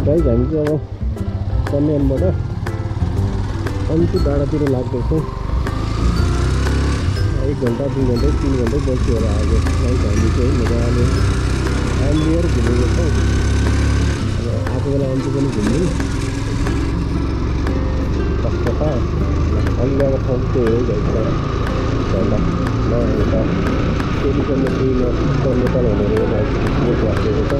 Guys हामी चाहिँ अब कन्यानबाट कम्ती डाँडातिर लाग्दैछौँ। 1 घन्टा 2 घन्टा 3 घन्टा बस्यो होला आज। गाइज हामी चाहिँ मजाले आम्बियर घुमेको छौँ। अब आएको बेला अन्त पनि घुम्यौँ कता अलि गएको ठाउँ चाहिँ हो गाइज। झन्डा न यता टेलिकममा नेपाल भनेर एउटा बोर्ड राखेको छ।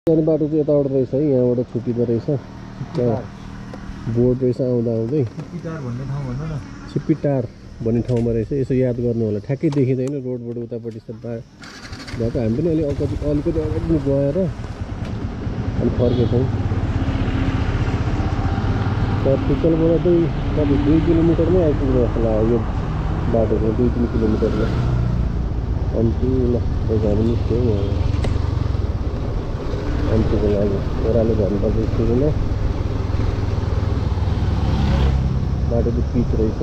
जाने बाटो चाहिँ यताबाट रहेछ है। यहाँबाट छुट्टिँदो रहेछ। त्यहाँ बोर्ड रहेछ आउँदा आउँदै छिप्पिटार भन्ने ठाउँमा रहेछ। यसो याद गर्नु होला। ठ्याक्कै देखिँदैन रोडबाट उतापट्टि सब भएको। हामी पनि अलिकति अगाडि गएर अनि फर्केछौँ। पिकलबाट चाहिँ कति 2 किलोमिटरमै आइपुग्नु जस्तो लाग्यो। यो बाटो चाहिँ 2-3 किलोमिटरमा कम्ती ल हामी निस्क्यौँ अन्त्यको लागि। ओह्रालो झर्नुपर्छ स्कुलमा। बाटो चाहिँ पिच रहेछ।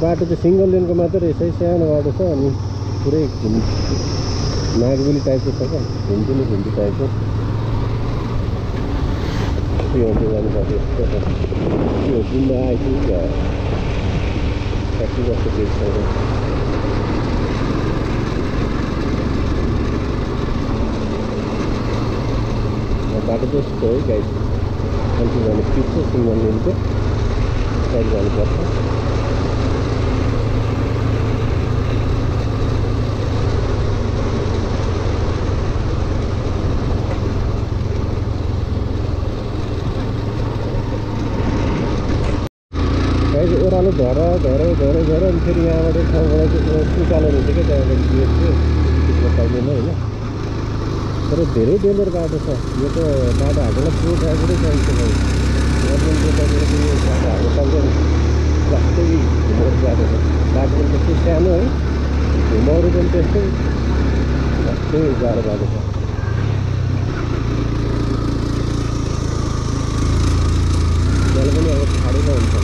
बाटो चाहिँ सिङ्गल लेनको मात्रै रहेछ है। सानो बाटो छ अनि पुरै नागबेली टाइपको छ क्या। घुम्ती टाइपको त्यो जानुपर्छ। त्यो गुम्बा आइपुग्यो फ्याक्ट्री जस्तो देख्छ। बाटो चाहिँ यस्तो है गाइड। कम्ती जानु पिच छ सिङ्गल लेनको। साइड जानुपर्छ। ओह्रालो झर अनि फेरि यहाँबाट ठाउँबाट उकालो हुन्छ क्या। त्यहाँबाट गेट थियो पाइँदैन होइन। तर धेरै डेन्जर बाटो छ यो त। बाटो हाल्नुलाई पुरो ड्राइभरै चाहिन्छ भाइ। गभर्मेन्टको तपाईँको यो बाटो हाल्नु सक्दैन। जस्तै घुमाउरो बाटो छ। बाटो पनि त्यस्तै सानो है। घुमाउरो पनि त्यस्तै जस्तै गाह्रो बाटो छ। त्यसले पनि अब छाडेको हुन्छ।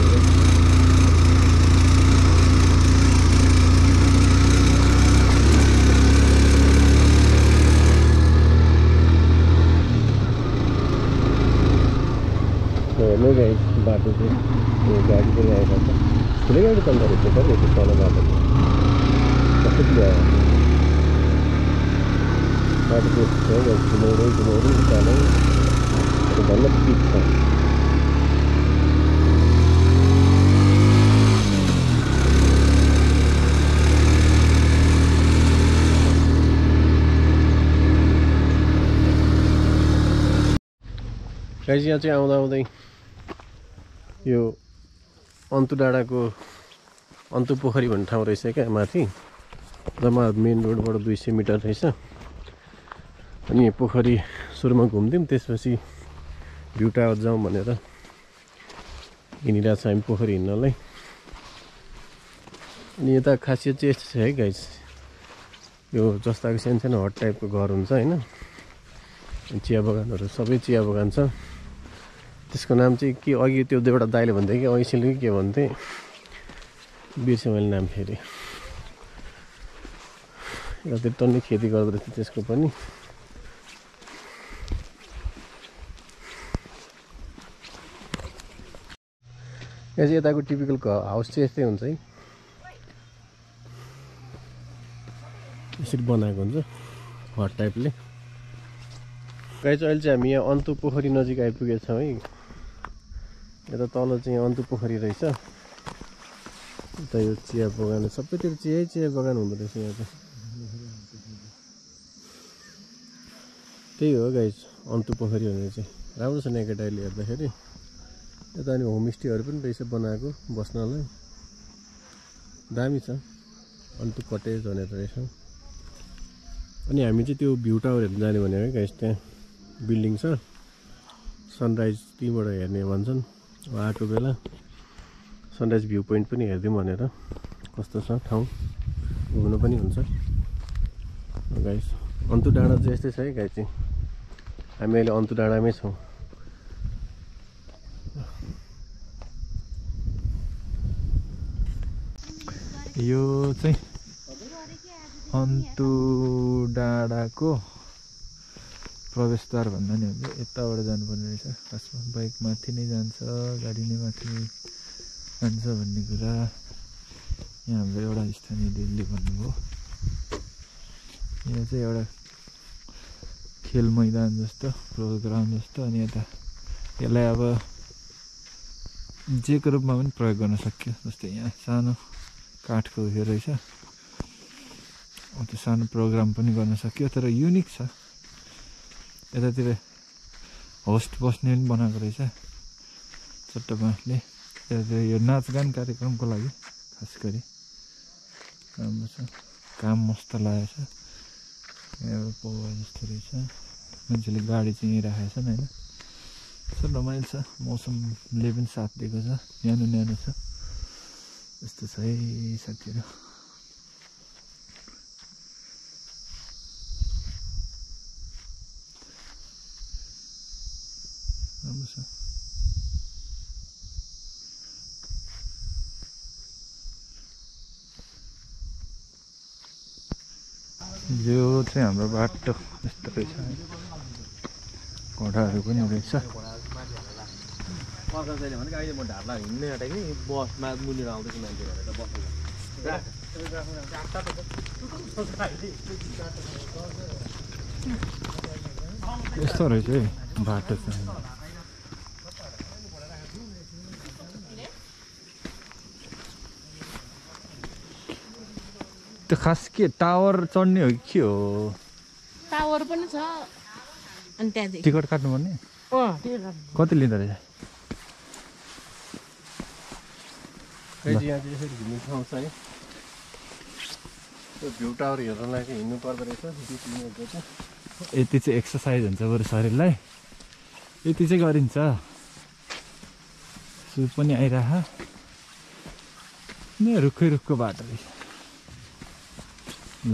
हेर्नु गाइस बाटो चाहिँ गाडी पनि आएको छ। ठुलै गाडी चल्दो रहेछ त यो तल बाटो कस्तो ल्यायो बाटो चाहिँ घुमाउरो उकालो भन्न पिच छ। गाइस यहाँ चाहिँ आउँदा आउँदै यो अन्तु डाँडाको अन्तु पोखरी भन्ने ठाउँ रहेछ क्या माथि जम्मा मेन रोडबाट 200 मिटर रहेछ अनि पोखरी सुरुमा घुम्दियौँ त्यसपछि भ्यू टावर जाउँ भनेर हिँडिरहेको छ हामी पोखरी हिँड्नलाई अनि यता खासियत चाहिँ यस्तो छ है गाइस यो जस्ताको सानो सानो हट टाइपको घर हुन्छ हैन चिया बगानहरू सबै चिया बगान छ त्यसको नाम चाहिँ के अघि त्यो एउटा दाइले भन्दै कि ऐसिल कि के भन्थे बिर्सेँ मैले नाम फेरि एउटा टन्नै खेती गर्दो रहेछ त्यसको पनि यहाँ चाहिँ यताको टिपिकल हाउस चाहिँ यस्तै हुन्छ है यसरी बनाएको हुन्छ हट टाइपले गाइस अहिले चाहिँ हामी यहाँ अन्तु पोखरी नजिक आइपुगेका छौँ है यता तल चाहिँ अन्तु पोखरी रहेछ यता यो चिया बगान सबैतिर चिया बगान हुँदो रहेछ यहाँ चाहिँ त्यही हो गाइस अन्तु पोखरी भनेर चाहिँ राम्रो छ नेकेटाइले हेर्दाखेरि यता अनि होमस्टेहरू पनि रहेछ बनाएको बस्नलाई दामी छ अन्तु कटेज भनेर रहेछ अनि हामी चाहिँ त्यो भ्यू टावर हेर्न जाने भनेको है गाइस त्यहाँ बिल्डिङ छ सनराइज त्यहीँबाट हेर्ने भन्छन् आएको बेला सनराइज भ्यू पोइन्ट पनि हेरिदिउँ भनेर कस्तो छ ठाउँ घुम्नु पनि हुन्छ गाइस अन्तु डाँडा चाहिँ यस्तै छ है गाइस चाहिँ हामी अहिले अन्तु डाँडामै छौँ यो चाहिँ अन्तु डाँडाको प्रवेशद्वार भन्दा नि हुन्छ यताबाट जानुपर्ने रहेछ खासमा बाइक माथि नै जान्छ गाडी नै माथि जान्छ भन्ने कुरा यहाँ हाम्रो एउटा स्थानीय दिदीले भन्नुभयो यहाँ चाहिँ एउटा खेल मैदान जस्तो प्रोग्राम जस्तो अनि यता यसलाई अब जेको रूपमा पनि प्रयोग गर्न सक्यो जस्तै यहाँ सानो काठको उयो रहेछ त्यो सानो प्रोग्राम पनि गर्न सक्यो तर युनिक छ यतातिर होस्ट बस्ने पनि बनाएको रहेछ चट्ट बाँसले यतातिर यो नाचगान कार्यक्रमको लागि खास गरी राम्रो छ काम मस्त लागेको छ यहाँ एउटा पौवा जस्तो रहेछ मान्छेले गाडी चाहिँ यहीँ राखेको छन् होइन यस्तो रमाइलो छ मौसमले पनि साथ दिएको छ न्यानो न्यानो छ यस्तो छ है साथीहरू राम्रो छ यो चाहिँ हाम्रो बाटो यस्तो रहेछ घोडाहरू पनि रहेछ यस्तो रहेछ है बाटो चाहिँ त्यो खास के टावर चढ्ने हो कि के हो टावर पनि छ अनि त्यहाँ टिकट काट्नु पर्ने कति लिँदो रहेछ यहाँ चाहिँ यसरी घुम्ने ठाउँ छ है त्यो भ्यू टावर हेर्नलाई चाहिँ हिँड्नु पर्दो रहेछ 20 मिनटको चाहिँ यति चाहिँ एक्सर्साइज हुन्छ बरु शरीरलाई यति चाहिँ गरिन्छ सुप पनि आइरह नि रुखै रुखको बाटो रहेछ ल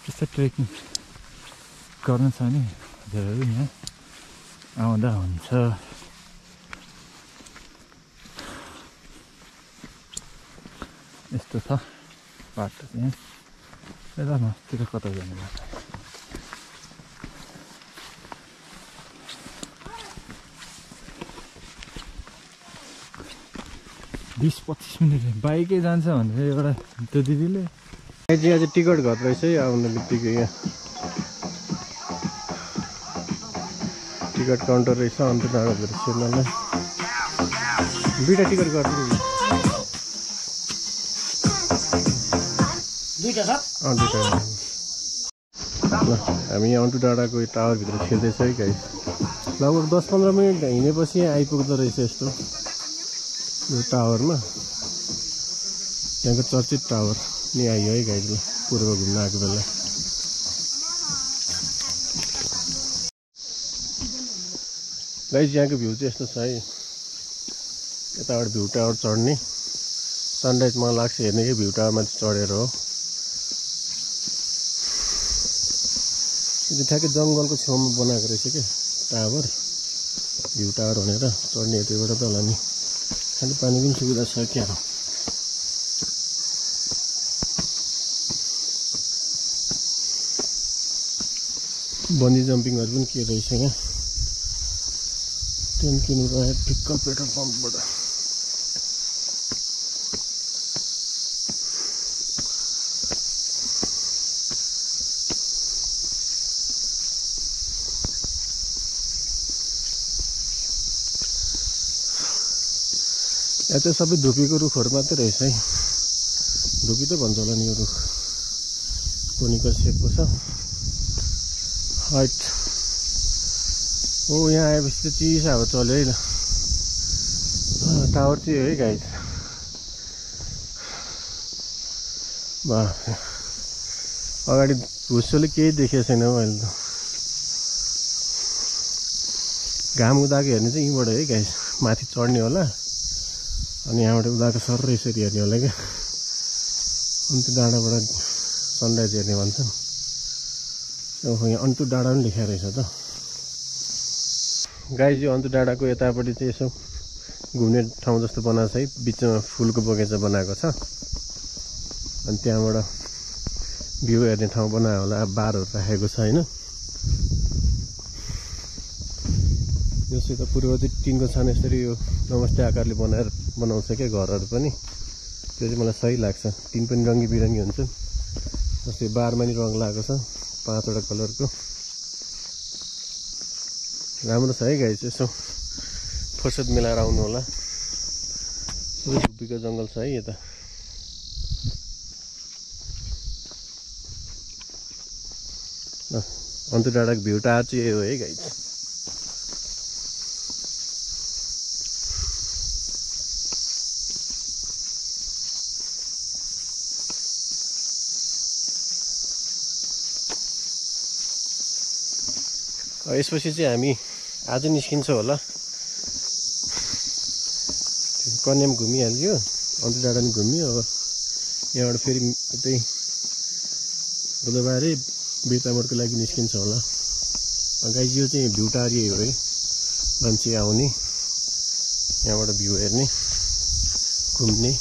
त्यस्तो ट्रेकिङ गर्नु छ भने हजुरहरू यहाँ आउँदा हुन्छ यस्तो छ बाटो चाहिँ यता मास्तिर कता जाने बाटो 20-25 मिनट बाइकै जान्छ भनेर एउटा त्यो दिदीले यहाँ चाहिँ टिकट घर रहेछ है आउने बित्तिकै यहाँ टिकट काउन्टर रहेछ अन्त डाँडा छिर्नलाई दुईवटा टिकट गरिदिनु दुईवटा ल हामी यहाँ अन्टु डाँडाको टावरभित्र छिर्दैछ है गाइस लगभग 10-15 मिनट हिँडेपछि यहाँ आइपुग्दो रहेछ यस्तो यो टावरमा यहाँको चर्चित टावर नि आयो है गाइजले पूर्व घुम्न आएको बेला। गाइज यहाँको भ्यू चाहिँ यस्तो छ है, यताबाट भ्यू टावर चढ्ने सनराइज मलाई लाग्छ हेर्ने कि भ्यू टावरमा चढेर हो। यो ठ्याक्कै जङ्गलको छेउमा बनाएको रहेछ क्या टावर, भ्यू टावर भनेर चढ्ने यतिबाट त होला नि। खालि पानी पनि सुविधा छ क्या। बन्जी जम्पिङहरू पनि के रहेछ यहाँ। ट्रेन किनेर आयो ठिक्क पेट्रोल पम्पबाट। यहाँ चाहिँ सबै धुपीको रुखहरू मात्रै रहेछ है। धुपी त भन्छ होला नि यो रुख, कोनिकल सेपको छ हाइट। ओ यहाँ आएपछि त चिसो हावा चल्यो है। ल टावर चाहिँ है गाइज। बा अगाडि भुसोले केही देखेको छैन हौ अहिले त। घाम उदाएको हेर्ने चाहिँ यहीँबाट है गाइज, माथि चढ्ने होला अनि यहाँबाट उदाएको सर्रै यसरी हेर्ने होला क्या। अनि त्यो डाँडाबाट सनराइज हेर्ने भन्छन्। यहाँ अन्तु डाँडा पनि लेखेको रहेछ त गाइज। यो अन्तु डाँडाको यतापट्टि चाहिँ यसो घुम्ने ठाउँ जस्तो बनाएको छ है, बिचमा फुलको बगैँचा बनाएको छ। अनि त्यहाँबाट भ्यू हेर्ने ठाउँ बनायो होला, बारहरू राखेको छ होइन। यो चाहिँ त पूर्व चाहिँ टिनको छाना यसरी यो नमस्ते आकारले बनाउँछ क्या घरहरू पनि। त्यो चाहिँ मलाई सही लाग्छ। टिन पनि रङ्गी बिरङ्गी हुन्छ, जस्तै बारमा नि रङ लगाएको छ 5वटा कलरको। राम्रो छ है गाइस। यसो फुर्सद मिलाएर आउनु होला। सबै धुपीको जङ्गल छ है यता। अन्तु डाँडाको भ्यू टावर चाहिँ यही हो है गाइस। यसपछि चाहिँ हामी आज निस्किन्छौँ होला। कन्याम घुमिहाल्यो, अन्तु डाँडा पनि घुम्यो। अब यहाँबाट फेरि उतै बुधबारे बिर्तामोडको लागि निस्किन्छौँ होला। गाइज यो चाहिँ भ्यू टावर यही हो है, मान्छे आउने यहाँबाट भ्यू हेर्ने घुम्ने।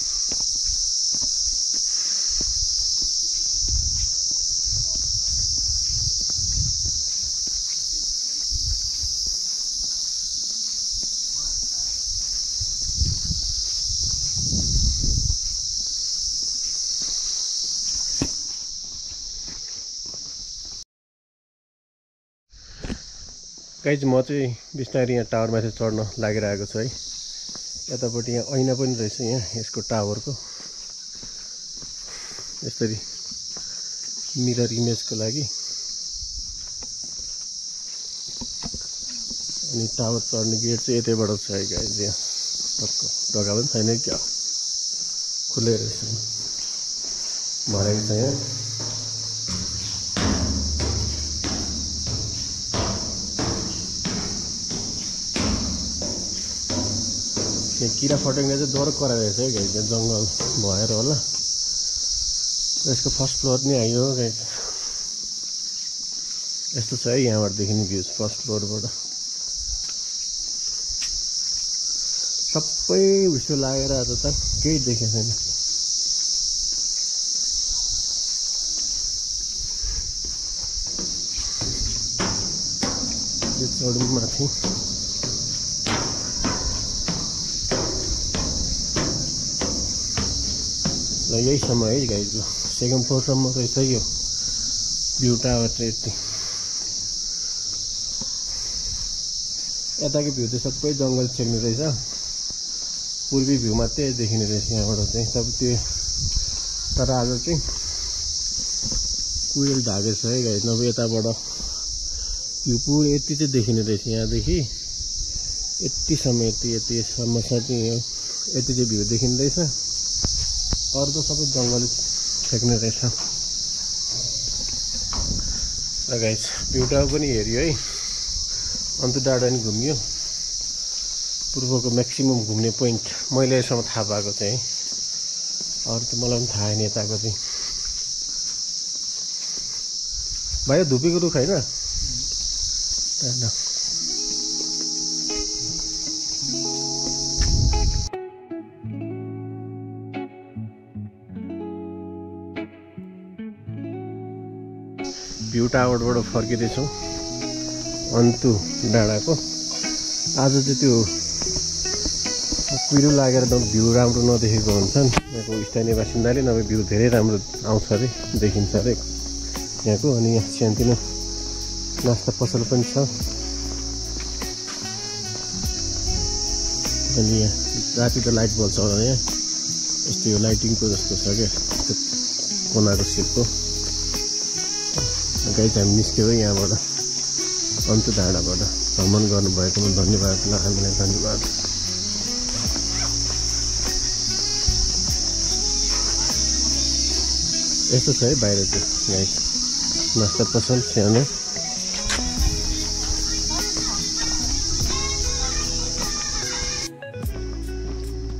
गाइज म चाहिँ बिस्तारै यहाँ टावरमाथि चढ्न लागिरहेको छु है। यतापट्टि यहाँ ऐना पनि रहेछ यहाँ यसको टावरको, यसरी मिरर इमेजको लागि। अनि टावर चढ्ने गेट चाहिँ यतैबाट छ है गाइज। यहाँ ढोका पनि छैन क्या, खुल्लै रहेछ, भरेको छ यहाँ। यहाँ किरा फट्याङ्ग्रा चाहिँ डर कराइरहेछ है गाइज, जङ्गल भएर होला। यसको फर्स्ट फ्लोर नि आयो गाइज। यस्तो छ है यहाँबाट देखिने भ्यूज फर्स्ट फ्लोरबाट। सबै विश्व लागेर आज त केही देखेको छैन। यो चढौँ माथि। ल यहीसम्म है गाइज, सेकेन्ड फ्लोरसम्म रहेछ यो भ्यू टावर चाहिँ। यति यताको भ्यू चाहिँ सबै जङ्गल छेक्ने रहेछ, पूर्वी भ्यू मात्रै देखिने रहेछ यहाँबाट चाहिँ सब त्यो। तर आज चाहिँ कुइरेल ढाकेको छ है गाइज, नभए यताबाट यो पुरै यति चाहिँ देखिने रहेछ। यहाँदेखि यतिसम्म यतिसम्म छ चाहिँ यति चाहिँ भ्यू देखिँदैछ अरू त सबै जङ्गल ठेक्ने रहेछ र गाइस भ्यू टावर पनि हेऱ्यो है अन्त डाँडा नि घुमियो पूर्वको म्याक्सिमम घुम्ने पोइन्ट मैले यसमा थाहा पाएको चाहिँ अरू त मलाई पनि थाहा छैन यताको चाहिँ भाइ धुपीको रुख होइन भ्यू टावरबाट फर्किँदैछौँ अन्तु डाँडाको आज चाहिँ त्यो कुहिरो लागेर भ्यू राम्रो नदेखेको हुन्छन् यहाँको स्थानीय बासिन्दाले नभए भ्यू धेरै राम्रो आउँछ अरे देखिन्छ अरे यहाँको अनि यहाँ सानोतिनो नास्ता पसल पनि छ अनि यहाँ राति त लाइट बल्छ होला यहाँ यस्तो यो लाइटिङको जस्तो छ क्या त्यो कोनाको सेपको गाइस हामी निस्क्यौँ यहाँबाट अन्त डाँडाबाट भ्रमण गर्नुभएकोमा धन्यवाद ल हामीलाई धन्यवाद यस्तो छ है बाहिर चाहिँ गाइस नास्ता पसल सानो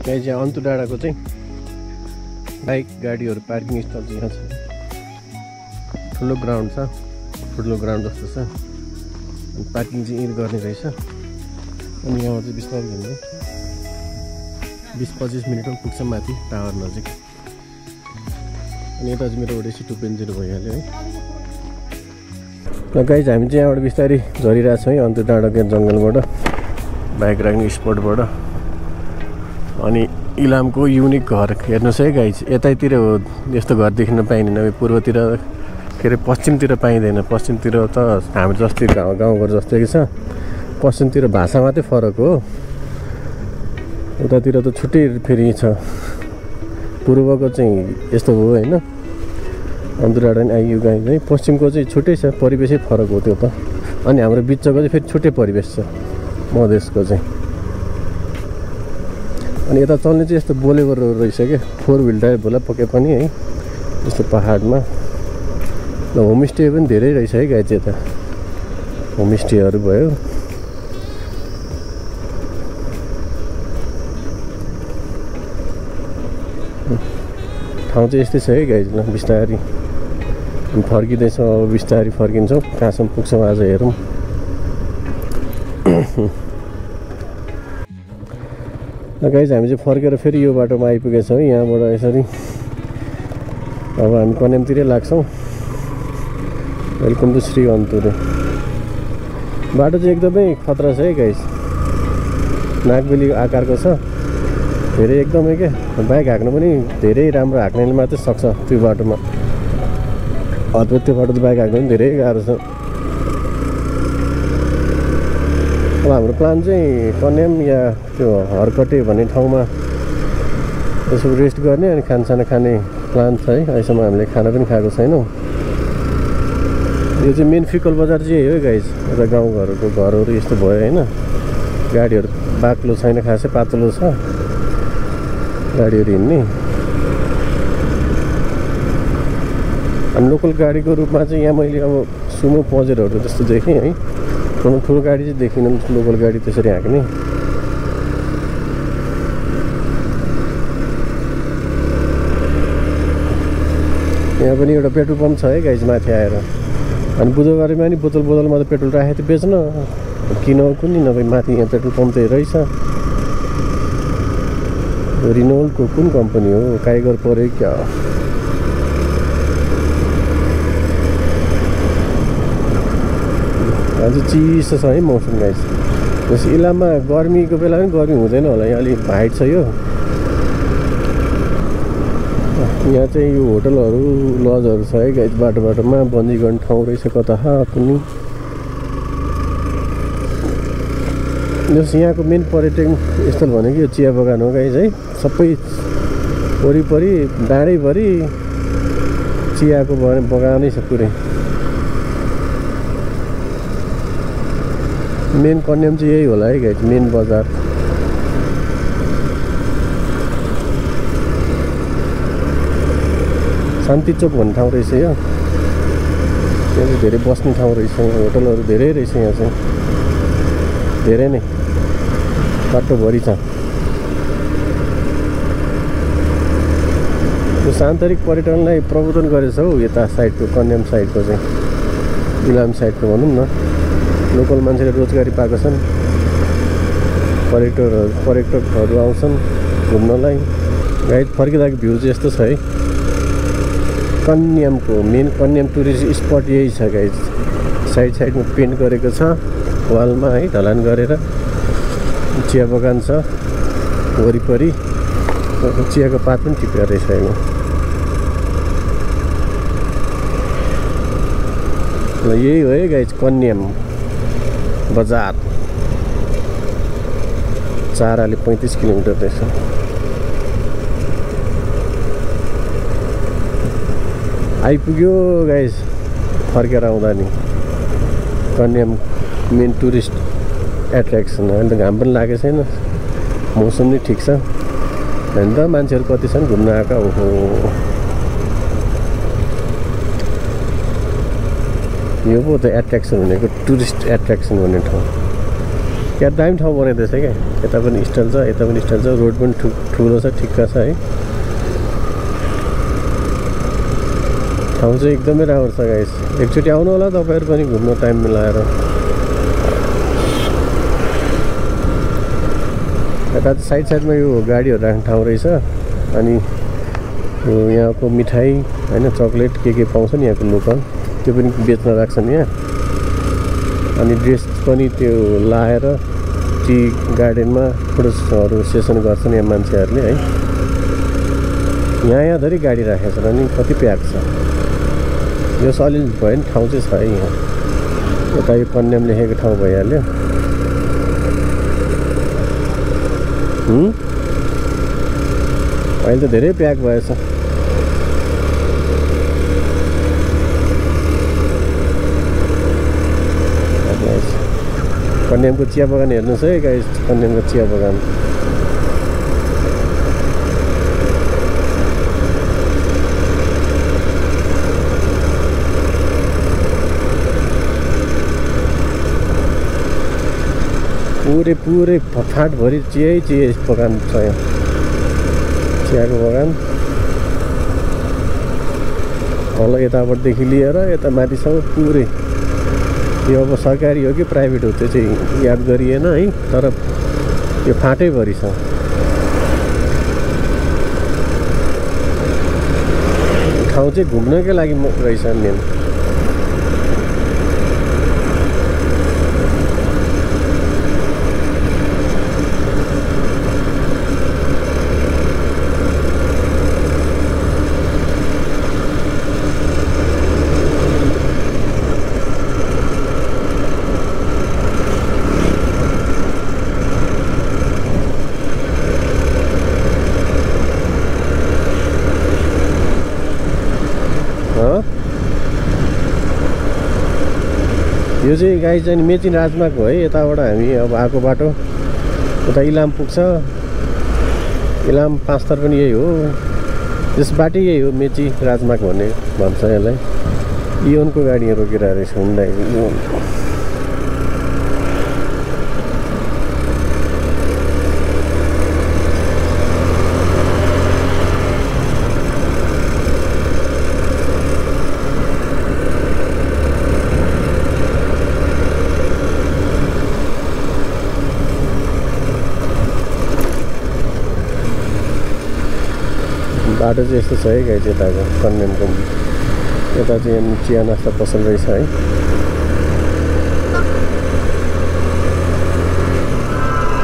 गाइस यहाँ अन्तु डाँडाको चाहिँ बाइक गाडीहरू पार्किङ स्थल चाहिँ यहाँ छ ठुलो ग्राउन्ड छ ठुलो ग्राउन्ड जस्तो छ अनि पार्किङ चाहिँ यहीँ गर्ने रहेछ अनि यहाँ चाहिँ बिस्तारै हिँड्दै 20-25 मिनटमा पुग्छ माथि टावर नजिक अनि यता चाहिँ मेरो ओडेसी 2.0 भइहाल्यो है र गाइस हामी चाहिँ यहाँबाट बिस्तारै झरिरहेको छौँ है अन्त डाँडाको जङ्गलबाट बाइक राख्ने स्पटबाट अनि इलामको युनिक घर हेर्नुहोस् है गाइस यतैतिर हो यस्तो घर देख्न पाइँदैन पूर्वतिर के अरे पश्चिमतिर पाइँदैन पश्चिमतिर त हाम्रो जस्तै गाउँघर जस्तै छ पश्चिमतिर भाषा मात्रै फरक हो उतातिर त छुट्टै फेरि छ पूर्वको चाहिँ यस्तो हो होइन अन्त डाँडा नि आइयो गाई है पश्चिमको चाहिँ छुट्टै छ परिवेशै फरक हो त्यो त अनि हाम्रो बिचको चाहिँ फेरि छुट्टै परिवेश छ मधेसको चाहिँ अनि यता चल्ने चाहिँ यस्तो बोलेरो रहेछ क्या 4 व्हिल ड्राइभ होला पक्कै पनि है यस्तो पहाडमा र होमस्टे पनि धेरै रहेछ है गाई चाहिँ यता होमस्टेहरू भयो ठाउँ चाहिँ यस्तै छ है गाई बिस्तारी फर्किँदैछौँ अब बिस्तारी फर्किन्छौँ कहाँसम्म पुग्छौँ आज हेरौँ गाइज हामी चाहिँ फर्केर फेरि यो बाटोमा आइपुगेछौँ यहाँबाट यसरी अब हामी कन्यामतिरै लाग्छौँ वेलकम टु श्री अन्तुरे बाटो चाहिँ एकदमै खतरा छ है गाइज नागबेली आकारको छ धेरै एकदमै क्या बाइक हाँक्नु पनि धेरै राम्रो हाँक्नेले मात्रै सक्छ त्यो बाटोमा अथवा त्यो बाटो त बाइक हाँक्नु पनि धेरै गाह्रो छ अब हाम्रो प्लान चाहिँ कन्याम या त्यो हरकटे भन्ने ठाउँमा यसो रेस्ट गर्ने अनि खानसाना खाने प्लान छ है अहिलेसम्म हामीले खाना पनि खाएको छैनौँ यो चाहिँ मेन फिकल बजार चाहिँ हो गाइज यता गाउँघरको घरहरू यस्तो भयो होइन गाडीहरू बाक्लो छैन खासै पातलो छ गाडीहरू हिँड्ने अनि लोकल गाडीको रूपमा चाहिँ यहाँ मैले अब सुमो पजेरहरू जस्तो देखेँ है ठुलो गाडी चाहिँ देखिनँ लोकल गाडी त्यसरी हाँक्ने यहाँ पनि एउटा पेट्रोल पम्प छ है गाइज माथि आएर अनि बुधबारमा नि बोतलमा त पेट्रोल राखेको थियो बेच्न किन कुनै नभए माथि यहाँ पेट्रोल पम्प त रहेछ रिनोल्डको कुन कम्पनी हो काइगर पऱ्यो क्या आज चिसो छ है मौसम गाइस जस इलाममा गर्मीको बेला पनि गर्मी हुँदैन होला यहाँ अलिक हाइट छ यो यहाँ चाहिँ यो होटलहरू लजहरू छ है गाइस बाटोमा बन्दी गर्ने ठाउँ रहेछ कता कुनै जस यहाँको मेन पर्यटन स्थल भनेको यो चिया बगान हो गाइस है सबै वरिपरि डाँडैभरि चियाको बगानै छ पुरै मेन कन्याम चाहिँ यही होला है गाइस मेन बजार शान्ति चोक भन्ने ठाउँ रहेछ यो। यहाँ चाहिँ धेरै बस्ने ठाउँ रहेछ, होटलहरू धेरै रहेछ यहाँ चाहिँ, धेरै नै बाटोभरि छ। यो आन्तरिक पर्यटनलाई प्रबोधन गरेछ हौ यता साइडको कन्याम साइडको चाहिँ, इलाम साइडको भनौँ न। लोकल मान्छेले रोजगारी पाएको छन्, पर्यटकहरू आउँछन् घुम्नलाई। गाइड फर्किँदाखेरि भ्यू चाहिँ यस्तो छ है, कन्यामको मेन कन्याम टुरिस्ट स्पट यही छ गाइड। साइडमा पेन्ट गरेको छ वालमा है, ढलान गरेर। चिया बगान छ वरिपरि, चियाको पात पनि टिपेको रहेछ होइन। ल यही हो है गाइज कन्याम बजार। 35 किलोमिटर रहेछ। आइपुग्यो गाइज फर्केर आउँदा नि कन्याम मेन टुरिस्ट एट्र्याक्सन। अहिले त घाम पनि लागेको छैन, मौसम नि ठिक छ होइन त। मान्छेहरू कति छन् घुम्न आएका। ओहो यो पो त एट्र्याक्सन भनेको, टुरिस्ट एट्र्याक्सन भन्ने ठाउँ। यहाँ दामी ठाउँ बनाइदिएछ क्या, यता पनि स्टाइल छ यता पनि स्टाइल छ, रोड पनि ठुलो छ, ठिक्क छ है। ठाउँ चाहिँ एकदमै राम्रो छ गाइस। एकचोटि आउनु होला तपाईँहरू पनि घुम्न टाइम मिलाएर। यता साइडमा यो गाडीहरू राख्ने ठाउँ रहेछ। अनि यहाँको मिठाई होइन, चक्लेट के पाउँछ नि यहाँको लोकल, त्यो पनि बेच्न राख्छन् यहाँ। अनि ड्रेस पनि त्यो लाएर टी गार्डनमा फोटोहरू सेसन गर्छन् यहाँ मान्छेहरूले है। यहाँधरि गाडी राखेको छ अनि कति प्याक छ यो। अलिअलि भयो नि ठाउँ चाहिँ छ है यहाँ। यता यो कन्याम लेखेको ठाउँ भइहाल्यो। अहिले त धेरै प्याक भएछ। कन्यामको चिया बगान हेर्नुहोस् है गाइस, कन्यामको चिया बगान। पुरै फाटभरि चिया बगान छ यहाँ, चियाको बगान। तल यताबाटदेखि लिएर यता माथिसम्म पुरै। यो अब सरकारी हो कि प्राइभेट हो त्यो चाहिँ याद गरिएन है, तर यो फाटैभरि छ। ठाउँ चाहिँ घुम्नकै लागि रहेछ मेन। यो चाहिँ गाई चाहिँ मेची राजमार्ग हो है। यताबाट हामी अब आएको बाटो उता इलाम पुग्छ। इलाम 5 थर पनि यही हो, यस बाटै यही हो, मेची राजमार्ग भन्ने भन्छ यसलाई। इयोनको गाडी रोकिरहेको रहेछ हुँदै। बाटो चाहिँ यस्तो छ है गाई चाहिँ यताको कन्यामको। यता चाहिँ चिया नास्ता पसल रहेछ है।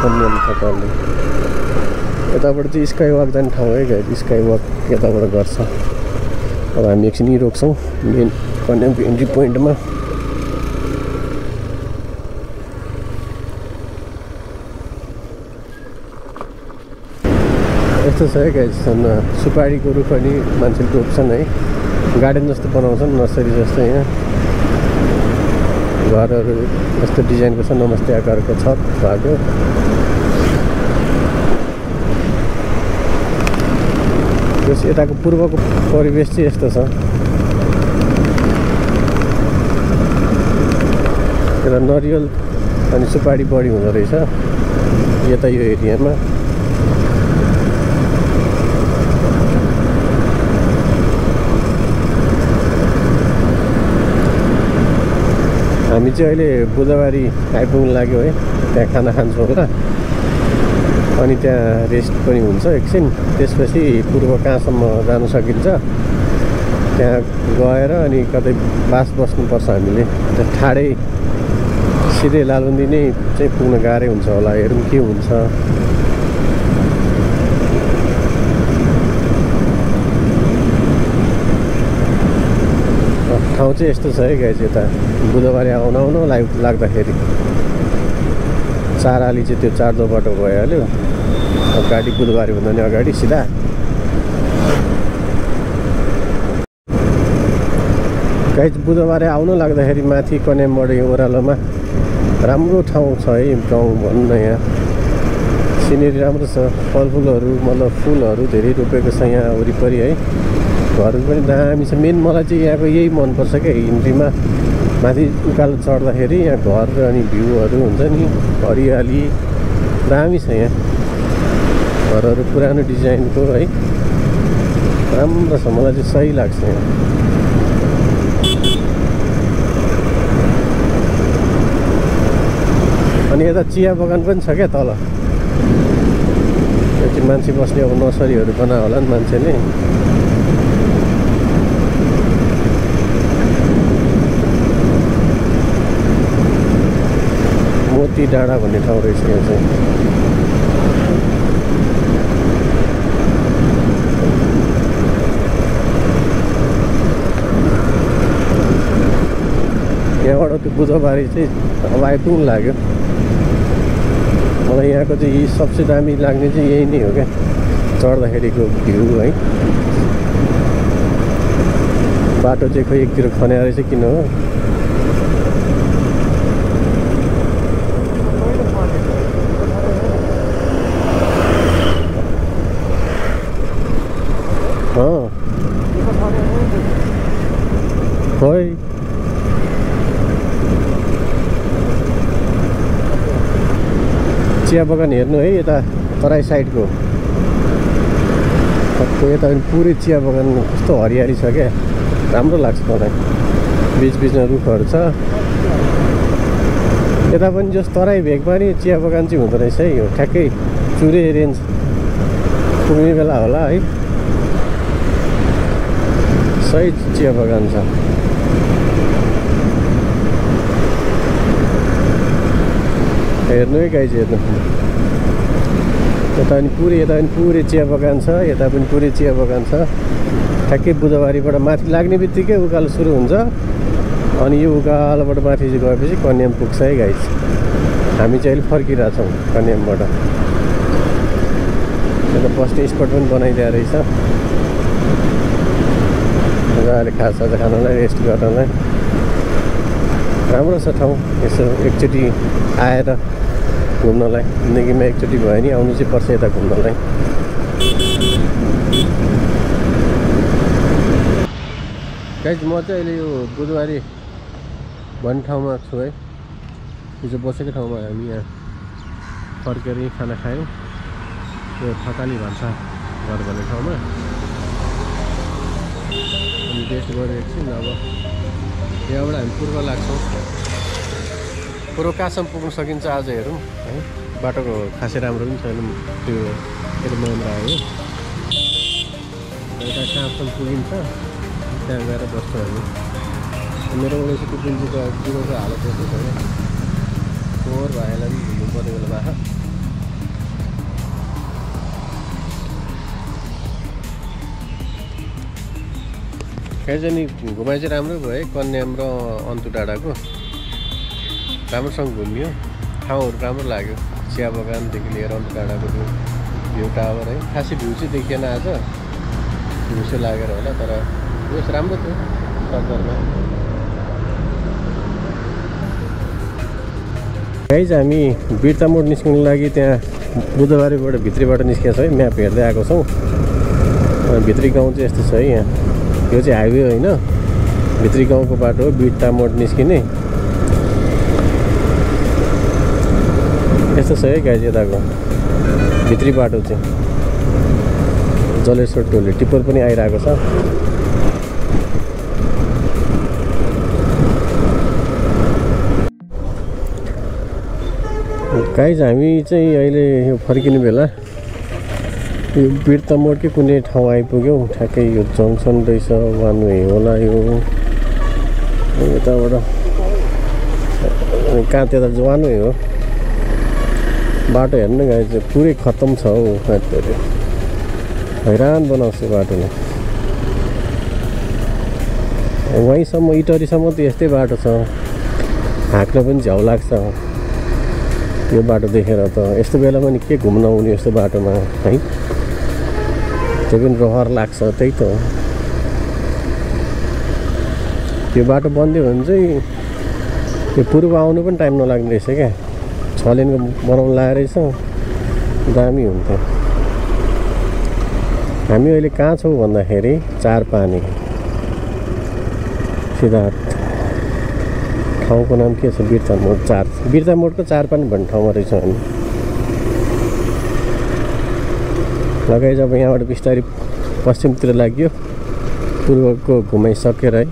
कन्याम थकाल्ने यताबाट चाहिँ स्काई वक जाने ठाउँ है गाई। स्काई वक यताबाट गर्छ। अब हामी एकछिन यहीँ रोक्छौँ मेन कन्यामको इन्ट्री पोइन्टमा। यस्तो छ है गाइस, सुपारीको रुख पनि मान्छेले रोप्छन् है। गार्डन जस्तो बनाउँछन्, नर्सरी जस्तो। यहाँ घरहरू यस्तो डिजाइनको छ, नमस्ते आकारको छत भएको। त्यस यताको पूर्वको परिवेश चाहिँ यस्तो छ। यता नरिवल अनि सुपारी बढी हुँदो रहेछ यता यो एरियामा। हामी चाहिँ अहिले बुधबारी आइपुग्नु लाग्यो है। त्यहाँ खाना खान्छौँ होला अनि त्यहाँ रेस्ट पनि हुन्छ एकछिन। त्यसपछि पूर्व कहाँसम्म जान सकिन्छ त्यहाँ गएर अनि कतै बास बस्नुपर्छ हामीले। त्यहाँ ठाडै सिधै लालुन्दी नै चाहिँ पुग्न गाह्रै हुन्छ होला, हेरौँ के हुन्छ। ठाउँ चाहिँ यस्तो छ है गाइज। यता बुधबारे आउनु लाग्दाखेरि चाराली चाहिँ त्यो चार्दो बाटो भइहाल्यो। गाडी बुधबारे भन्दा नि अगाडि सिधा गाइज। बुधबारे आउनु लाग्दाखेरि माथि कन्यामबाट ओह्रालोमा राम्रो ठाउँ छ है गाउँ भनौँ न। यहाँ सिनेरी राम्रो छ, फलफुलहरू मतलब फुलहरू धेरै रोपेको छ यहाँ वरिपरि है। घरहरू पनि दामी छ। मेन मलाई चाहिँ यहाँको यही मनपर्छ क्या, हिन्ट्रीमा माथि उकालो चढ्दाखेरि यहाँ घर अनि भ्यूहरू हुन्छ नि, हरियाली दामी छ यहाँ। घरहरू पुरानो डिजाइनको है, राम्रो छ। मलाई चाहिँ सही लाग्छ यहाँ। अनि यता चिया बगान पनि छ क्या तल। त्यो चाहिँ मान्छे बस्ने अब नर्सरीहरू बनायो होला नि मान्छेले। मोती डाँडा भन्ने ठाउँ रहेछ यहाँ चाहिँ। यहाँबाट त्यो बुधबारी चाहिँ अब आइपुग्नु लाग्यो। मलाई यहाँको चाहिँ यही सबसे दामी लाग्ने चाहिँ यही नै हो क्या, चढ्दाखेरिको भ्यू है। बाटो चाहिँ खोइ एकतिर खन्या रहेछ किन हो। खोइ चिया बगान हेर्नु है यता तराई साइडको। यता पनि पुरै चिया बगान कस्तो हरियाली छ क्या, राम्रो लाग्छ मलाई। बिचबिचमा रुखहरू छ। यता पनि जस तराई भेगमा नि चिया बगान चाहिँ हुँदो रहेछ है। यो ठ्याक्कै चुरे रेन्ज पुग्ने बेला होला है। सही चिया बगान छ। हेर्नु है गाइज, हेर्नु। यता पनि पुरै चिया बगान छ, यता पनि पुरै चिया बगान छ। ठ्याक्कै बुधबारीबाट माथि लाग्ने बित्तिकै उकालो सुरु हुन्छ अनि यो उकालोबाट माथि चाहिँ गएपछि कन्याम पुग्छ है गाइज। हामी चाहिँ अहिले फर्किरहेछौँ कन्यामबाट। यता बस्ने स्पट पनि बनाइदिएको रहेछ। मजाले खाजासाजा खानलाई, रेस्ट गर्नलाई राम्रो छ ठाउँ। यसो एकचोटि आएर घुम्नलाई, जिन्दगीमा एकचोटि भयो नि आउनु चाहिँ पर्छ यता घुम्नलाई। गाइज म चाहिँ अहिले यो बुधबारी भन्ने ठाउँमा छु है। हिजो बसेको ठाउँमा हामी यहाँ फर्केर खाना खायौँ। यो थकाली भान्सा घर भन्ने ठाउँमा। अनि रेस्ट गरेर एकछिन अब यहाँबाट हामी पूर्व लाग्छौँ। पूर्व कहाँसम्म पुग्न सकिन्छ आज हेरौँ है। बाटोको खासै राम्रो पनि छैन, त्यो मेरो महिन्द्रा आयो। यता कहाँसम्म पुगिन्छ त्यहाँ गएर बस्छौँ हामी। मेरो 1953 को हालत यस्तो छ क्या, फोहोर भाइलाई पनि घुम्नुपर्ने बेला बाखा। कहीँ चाहिँ नि घुमाइ चाहिँ राम्रो भयो है। कन्याम र अन्तु डाँडाको राम्रोसँग घुमियो। ठाउँहरू राम्रो लाग्यो। चिया बगानदेखि लिएर अन्तु डाँडाको भ्यू टावर है। खासै भ्यू चाहिँ देखिएन आज, भ्यू चाहिँ लागेर होला। तर यस राम्रो थियो सरदरमा। गाइज हामी बिर्ता मोड निस्कनु लागि त्यहाँ बुधबारीबाट भित्रीबाट निस्केको छ है। म्याप हेर्दै आएको छौँ। भित्री गाउँ चाहिँ यस्तो छ है यहाँ। यो चाहिँ हाइवे होइन, भित्री गाउँको बाटो हो, बिट्टा मोड निस्किने यस्तो छ है गाइज। यताको भित्री बाटो चाहिँ जलेश्वर टोली टिप्पर पनि आइरहेको छ। गाइज हामी चाहिँ अहिले यो फर्किने बेला यो बिर्ता मोडकै कुनै ठाउँ आइपुग्यौँ। ठ्याक्कै यो जङ्सन रहेछ, वान वे होला यो। यताबाट कहाँ त्यता वान वे हो। बाटो हेर्नु गाइज पुरै खत्तम छ हौ। हैरान बनाउँछ बाटोले। वहीँसम्म इटरीसम्म त यस्तै बाटो छ, हाँक्न पनि झ्याउ लाग्छ यो बाटो देखेर त। यस्तो बेलामा नि के घुम्न आउने यस्तो बाटोमा है, त्यो पनि रहर लाग्छ। त्यही त हो, यो बाटो बन्दियो भने चाहिँ यो पूर्व आउनु पनि टाइम नलाग्ने रहेछ क्या। 6 लेनको बनाउनु लागेको रहेछ, दामी हुन्थ्यो। हामी अहिले कहाँ छौँ भन्दाखेरि चारपानी सिद्धार्थ। ठाउँको नाम के छ? बिर्ता मोड 4। बिर्ता मोडको चारपानी भन्ने ठाउँमा रहेछ हामी। लगाइ जब यहाँबाट बिस्तारै पश्चिमतिर लाग्यो, पूर्वको घुमाइसकेर है।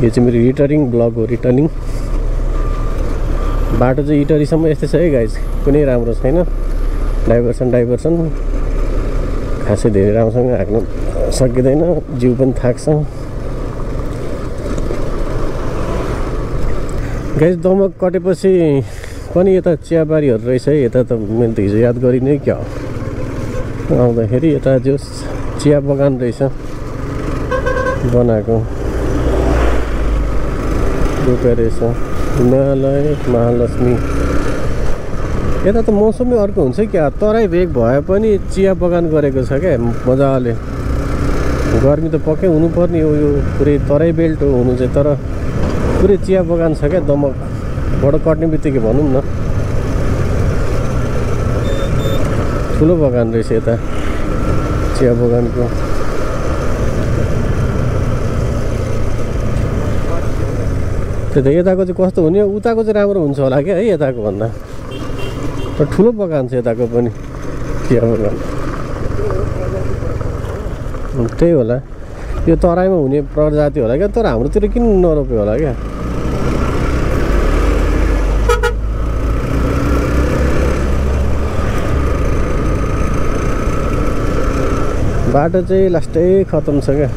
यो चाहिँ मेरो रिटर्निङ ब्लग हो। रिटर्निङ बाटो चाहिँ इटरीसम्म यस्तै छ है गाइज, कुनै राम्रो छैन। डाइभर्सन खासै धेरै राम्रोसँग हाँक्न सकिँदैन, जिउ पनि थाक्छ। गाइज दमक कटेपछि पनि यता चियाबारीहरू रहेछ है। यता त मैले त हिजो याद गरिनँ क्या आउँदाखेरि। यता जो चिया बगान रहेछ बनाएको, रोपे रहेछ हिमालय महालक्ष्मी। यता त मौसमै अर्को हुन्छ क्या, तराई भेग भए पनि चिया बगान गरेको छ क्या मजाले। गर्मी त पक्कै हुनुपर्ने हो, यो पुरै तराई बेल्ट हो हुनु चाहिँ, तर पुरै चिया बगान छ क्या। दमकबाट कट्ने बित्तिकै भनौँ न ठुलो बगान रहेछ यता चिया बगानको। त्यही त यताको चाहिँ कस्तो हुने, उताको चाहिँ राम्रो हुन्छ होला क्या है यताको भन्दा। तर ठुलो बगान छ यताको पनि चिया बगान। त्यही होला, यो तराईमा हुने प्रजाति होला क्या, तर हाम्रोतिर किन नरोप्यो होला क्या। बाटो चाहिँ लास्टै खत्तम छ क्या।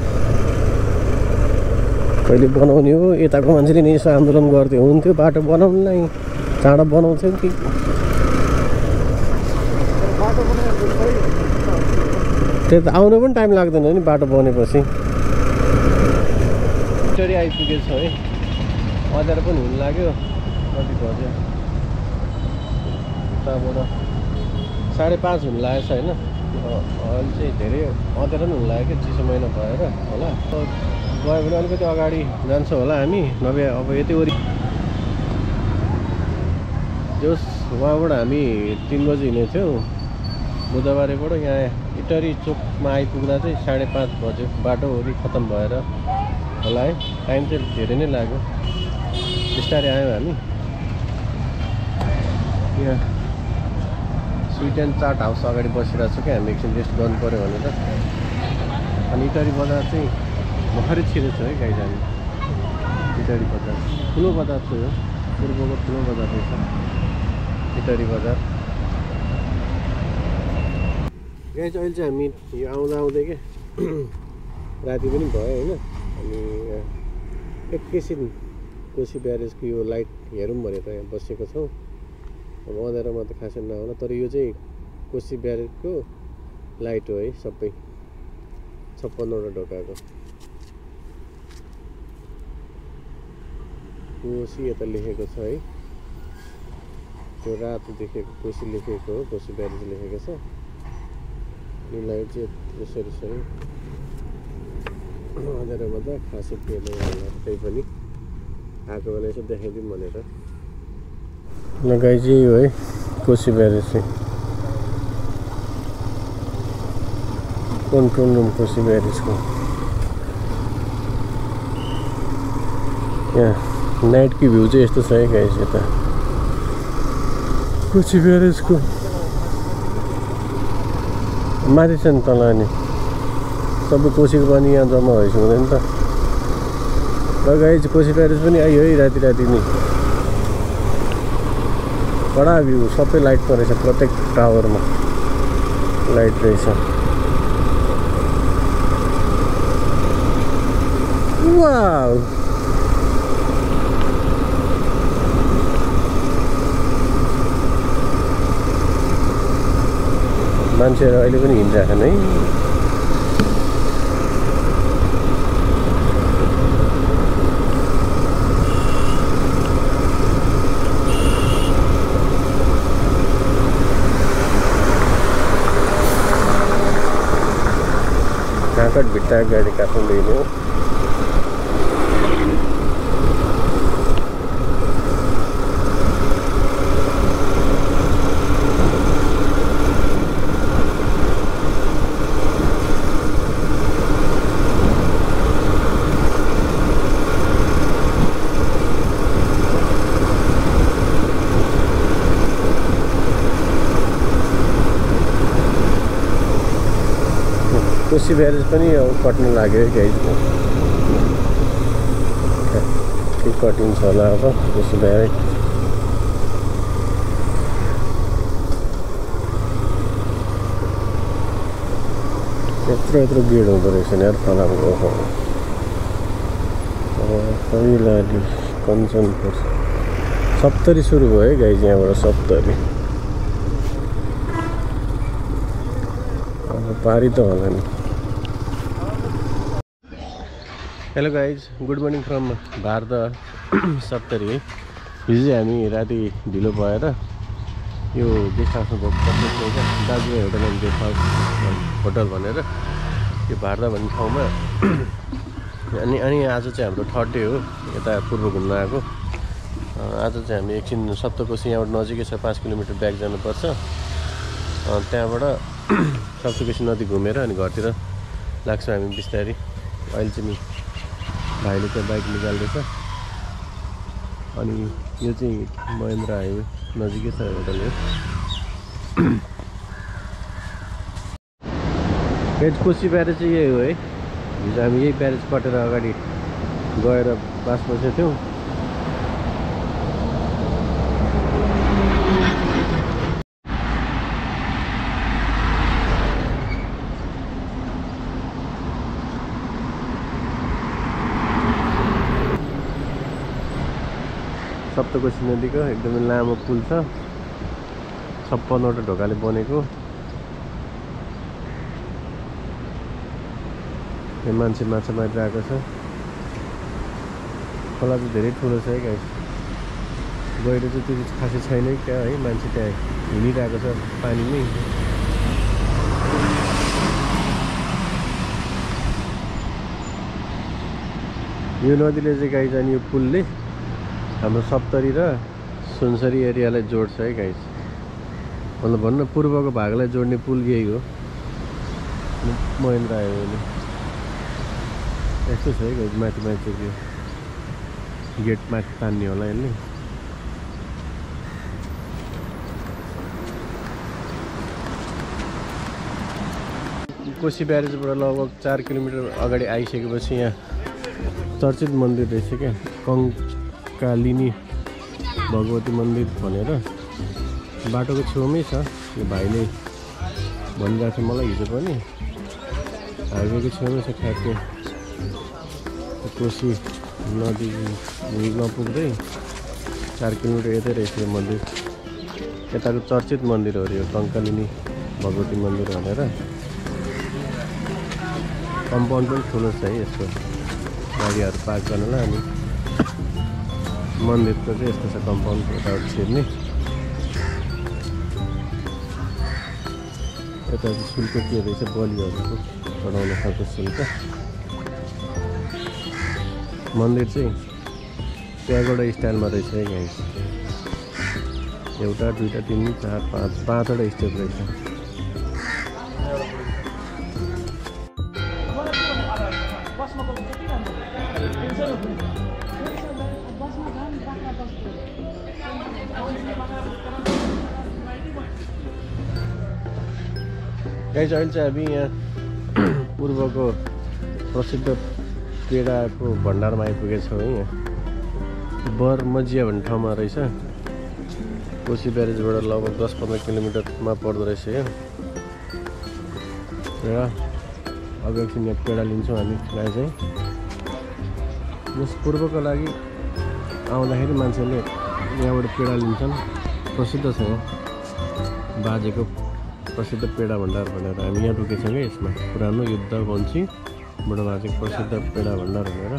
कहिले बनाउने हो? यताको मान्छेले नि यसो आन्दोलन गर्थ्यो हुन्थ्यो बाटो बनाउनलाई, चाँडो बनाउँथ्यो कि। त्यो त आउनु पनि टाइम लाग्दैन नि बाटो बनेपछि। इटरी आइपुगेछ है, अँध्यारो पनि हुन लाग्यो। कति बज्यो? उताबाट 5:30 हुन लागेको छ होइन। अहिले चाहिँ धेरै अँध्यारो पनि हुन लाग्यो क्या, चिसो महिना भएर होला। गयो भने अलिकति अगाडि जान्छ होला हामी, नभए अब यति वरि जोस् वहाँबाट हामी 3 बजी हिँडेको थियौँ बुधबारेबाट। यहाँ इटरी चोकमा आइपुग्दा चाहिँ 5:30 बज्यो। बाटोहरू खत्तम भएर होला है, टाइम चाहिँ धेरै नै लाग्यो। बिस्तारै आयौँ हामी। यहाँ स्विट एन्ड चाट हाउस अगाडि बसिरहेको छु क्या हामी, एकछिन रेस्ट गर्नु पऱ्यो भनेर। अनि इटरी बजार चाहिँ भर्खरै छिरेको छु है गाइज हामी। इटरी बजार ठुलो बजार छ यो, पूर्वको ठुलो बजार रहेछ इटरी बजार। गाइज अहिले चाहिँ हामी यो आउँदै के राति पनि भयो होइन। अनि एकैछिन कोशी ब्यारेजको यो लाइट हेरौँ भनेर यहाँ बसेको छौँ। अब अँध्यारोमा त खासै नहोला, तर यो चाहिँ कोशी ब्यारेजको लाइट हो है सबै, 56वटा ढोकाको। कोशी यता लेखेको छ है, त्यो रातो देखेको कोशी लेखेको हो, कोशी ब्यारेज लेखेको छ। यो लाइट चाहिँ यसरी छ है। अँध्यारोमा त खासै केही नै होला, त्यही पनि आएको बेला यसो देखाइदिउँ भनेर। ल गाइज यही हो है कोशी ब्यारेज चाहिँ। कन्ट्रोल रुम कोसी ब्यारेजको यहाँ नाइटको भ्यू चाहिँ यस्तो छ है गाइस यता कोसी ब्यारेजको माथि छ नि तल अनि सबै कोसीको पानी यहाँ जम्मा भइसक्यो हुँदैन त र गाइस कोसी ब्यारेज पनि आयो है राति राति नि कडा भ्यू सबै लाइट परेछ प्रत्येक टावरमा लाइट रहेछ वाउ मान्छेहरू अहिले पनि हिँडिरहेछन् है काँकट भिट्टा गाडी काठमाडौँ हो कोसी ब्यारेज पनि अब कट्नु लाग्यो है गाइस के कटिन्छ होला अब कोसी ब्यारेज यत्रो भिड हुँदो रहेछ नि यार फलामको कैलाली कञ्चनपुर 70 सुरु भयो है गाइस यहाँबाट 70 अब पारी त होला नि hello guys good morning from Bharat 70 है हिजो हामी राति ढिलो भएर यो गेस्ट हाउसमा बस्नु दाजुभाइ hotel and guest house hotel भनेर यो भारत भन्ने ठाउँमा अनि आज चाहिँ हाम्रो थर्ड डे हो यता पूर्व घुम्न आएको आज चाहिँ हामी एकछिन सप्तकोशी यहाँबाट नजिकै छ 5 किलोमिटर ब्याक जानुपर्छ त्यहाँबाट सप्तकोशी नदी घुमेर अनि घरतिर लाग्छौँ हामी बिस्तारै अहिले चाहिँ भाइले चाहिँ बाइक निकाल्दैछ अनि यो चाहिँ महेन्द्र हाइवे नजिकै छ होटल हो पेज कोसी ब्यारेज चाहिँ यही हो है हिजो हामी यही ब्यारेज कटेर अगाडि गएर बास बसेको थियौँ सप्तकोशी नदीको एकदमै लामो पुल छ 56वटा ढोकाले बनेको यहाँ मान्छे माछा मारिरहेको छ खोला चाहिँ धेरै ठुलो छ है गाइस गहिरो चाहिँ त्यति खासै छैन क्या है मान्छे त्यहाँ हिँडिरहेको छ पानीमै यो नदीले चाहिँ गाइस अनि यो पुलले हाम्रो सप्तरी र सुनसरी एरियालाई जोड्छ है गाइस मतलब भन्न पूर्वको भागलाई जोड्ने पुल यही हो महेन्द्र आयो भने यस्तो छ है गाइस माथि माथि यो गेट माथि तान्ने होला यसले कोसी ब्यारेजबाट लगभग 4 किलोमिटर अगाडि आइसकेपछि यहाँ चर्चित मन्दिर रहेछ क्या कङ्कालिनी भगवती मन्दिर भनेर बाटोको छेउमै छ यो भाइले भनिरहेको छ मलाई हिजो पनि हाइवेको छेउमै छ ठ्याक्कै कोसी नदी नपुग्दै 4 किलोमिटर यतै रहेछ यो मन्दिर यताको चर्चित मन्दिर हो यो कङ्कालिनी भगवती मन्दिर भनेर कम्पाउन्ड पनि ठुलो छ है यसको गाडीहरू पार्क गर्नलाई अनि मन्दिरको चाहिँ यस्तो छ कम्पाउन्ड यताबाट छिर्ने यता चाहिँ शुल्क के रहेछ बलिहरूको चढाउन खालको शुल्क मन्दिर चाहिँ प्यागोडा स्टाइलमा रहेछ है गाइस एउटा दुईटा तिन चार पाँचवटा स्टेप रहेछ गाइस अहिले चाहिँ हामी यहाँ पूर्वको प्रसिद्ध पेडाको भण्डारमा आइपुगेको छौँ है। यहाँ बरमजिया भन्ने ठाउँमा रहेछ। कोशी ब्यारेजबाट लगभग 10-15 किलोमिटरमा पर्दो रहेछ यो। र अब एकछिन यहाँ पेडा लिन्छौँ हामी गाई चाहिँ। यस पूर्वको लागि आउँदाखेरि मान्छेले यहाँबाट पेडा लिन्छन्। प्रसिद्ध छ यहाँ बाजेको प्रसिद्ध पेडा भण्डार भनेर हामी यहाँ रोकेछौँ क्या। यसमा पुरानो युद्ध वंशी बुढाबाजेको प्रसिद्ध पेडा भण्डार भनेर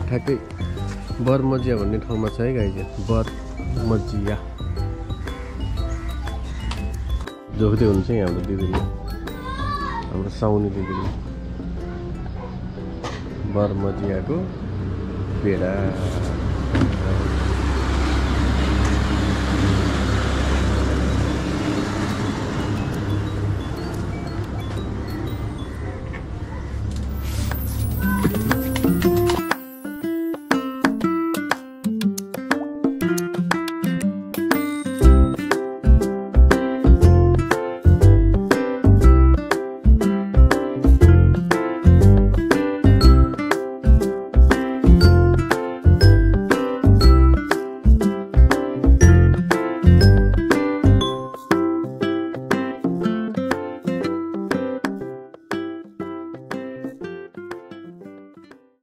ठ्याक्कै बरमजिया भन्ने ठाउँमा छ है गाई चाहिँ। बरमजिया जोख्दै हुन्छ यहाँ हाम्रो दिदीले, हाम्रो साउनी दिदीले बरमजियाको पेडा।